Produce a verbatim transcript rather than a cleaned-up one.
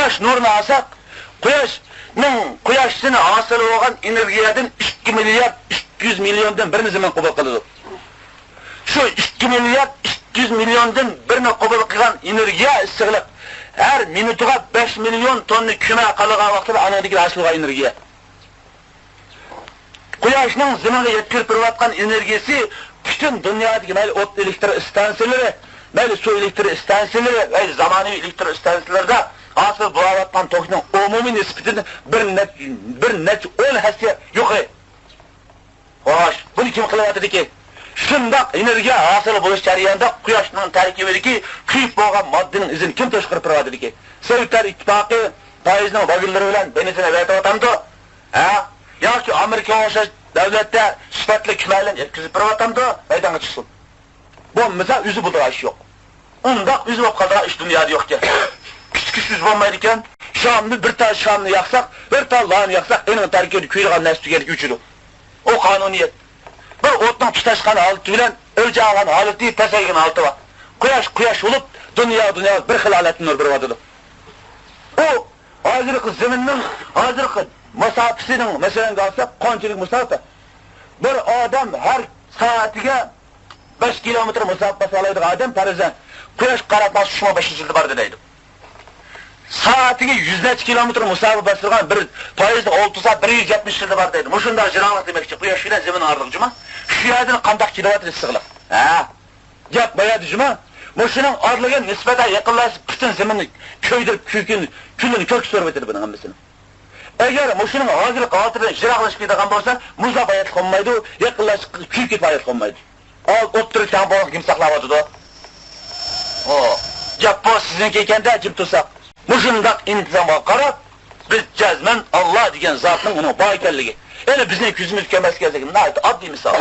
قۇياش نۇرىنى ئالساق، قۇياشنىڭ، قۇياشتىن ھاسىل بولغان ئېنېرگىيەدىن ئىككى مىليارد ئىككى يۈز مىليوندىن بىرنى زېمىن قوبۇل قىلىدۇ. شۇ ئىككى مىليارد ئىككى يۈز مىليوندىن بىرنى قوبۇل قىلغان ئېنېرگىيە ئىسسىقلىق ھەر مىنۇتىغا بەش مىليون توننا كۆمە قالىدىغان ۋاقتىدا ئانىڭدىن كېيىن ھاسىل بولغان ئېنېرگىيە. قۇياشنىڭ زېمىنغا يەتكۈزۈپ بېرىۋاتقان ئېنېرگىيىسى پۈتۈن دۇنيادىكى مەيلى ئوت ئېلېكتر ئىستانسىيەلىرى، مەيلى سۇ ئېلېكتر ئىستانسىيەلىرى، مەيلى زامانىۋى ئېلېكتر ئىستانسىيەلىرىدە ھاسىل بولاۋاتقان توكنىڭ ئومۇمىي نىسبىتىدىن بىر نەچ-، بىر نەچچە ئون ھەسسە يۇقىرى. خوش، بۇنى كىم قىلىۋاتىدىكى؟ شۇنداق ئېنېرگىيە ھاسىل بولۇش جەريانىدا قۇياشنىڭ تەركىبىدىكى كۆيۈپ بولغان ماددىنىڭ ئىزىنى كىم توشقۇرۇپ بېرىۋاتىدىكى؟ سوۋېتلار ئىتتىپاقى پايىزنىڭ ۋاگونلىرى بىلەن بېنزىن ئەۋەتىۋاتامدۇ؟ ھە؟ ياكى ئامېرىكا ئوخشاش دۆلەتتە سۈپەتلىك كۈمەلەرنى يەتكۈزۈپ بېرىۋاتامدۇ؟ مەيدانغا چىقسۇن. بولمىسا ئۆزى بولىدىغان ئىش يوق. ئۇنداق ئۆزى بولۇپ قالىدىغان ئىش دۇنيادا يوقكەن. كۈچ كۈچ ئۆزى بولمايدىكەن. شامنى، بىر تال شامنى ياقساق، بىر تال لانى ياقساق، ئېنىڭ تەركىبىدە كۆيىدىغان نەرسە تۈگەپ ئۆچىدۇ. ئۇ قانۇنىيەت. بىر ئوتنىڭ تۇتاشقان ھالىتى بىلەن ئۆلچەڭ ئالغان ھالىتى، پەسەيگەن ھالىتى بار. قۇياش، قۇياش بولۇپ، دۇنيا، دۇنيا بىر خىل ھالەتتە نۇر بېرىۋاتىدۇ. ئۇ ھازىرقى زېمىننىڭ ھازىرقى مۇساپىسىنىڭ مەسىلەنگە ئالساق، قانچىلىك مۇساپە؟ بىر ئادەم ھەر سائىتىگە بەش كىلومېتىر مۇساپە باسالايدىغان ئادەم پەرەزەن قۇياشقا قاراپ ماڭسا، شۇڭا بەشىنچى يىلدا بار دەيدۇ. سائىتىگە يۈز نەچچە كىلومېتىر مۇساپە باسىدىغان بىر پايىزدا ئولتۇرسا، بىر يۈز يەتمىش يىلدا بار دەيدۇ. مۇشۇنداق يىراقلىق دېمەكچى، قۇياش بىلەن زېمىن ئارىلىقى جۇما. شۇ يەردىن قانداق كېلىۋاتىدۇ ئىسسىقلىق؟ ھە؟ گەپ بايادى جۇما. مۇشۇنىڭ ئارىلىقى نىسبەتەن يېقىنلاشسا، پۈتۈن زېمىننى كۆيدۈرۈپ، كۆكىنى، كۈنىنى كۆككە سورۇۋېتىدۇ بۇنىڭ ھەممىسىنى. ئەگەر مۇشۇنىڭ ھازىرقى ھالىتى بىلەن يىراقلىشىپ كېتىدىغان بولسا، مۇزلاپ ھاياتلىق بولمايدۇ، يېقىنلاشسا كۆيۈپ كېتىپ ھاياتلىق بولمايدۇ. ئا، ئوتتۇرا تەڭ بولغان كىم ساقلاۋاتىدۇ؟ ئۇ گەپ بۇ، سىزنىڭكى ئىكەندە، جىم تۇرساق. مۇشۇنداق ئىنتىزامغا قاراپ، بىز جەزمەن ئاللا دېگەن زاتنىڭ ئۇنىڭ بار ئىكەنلىكى، يەنى بىزنىڭ كۆزىمىز كۆرمەسلىكى ناھايىتى ئاددىي مىسال.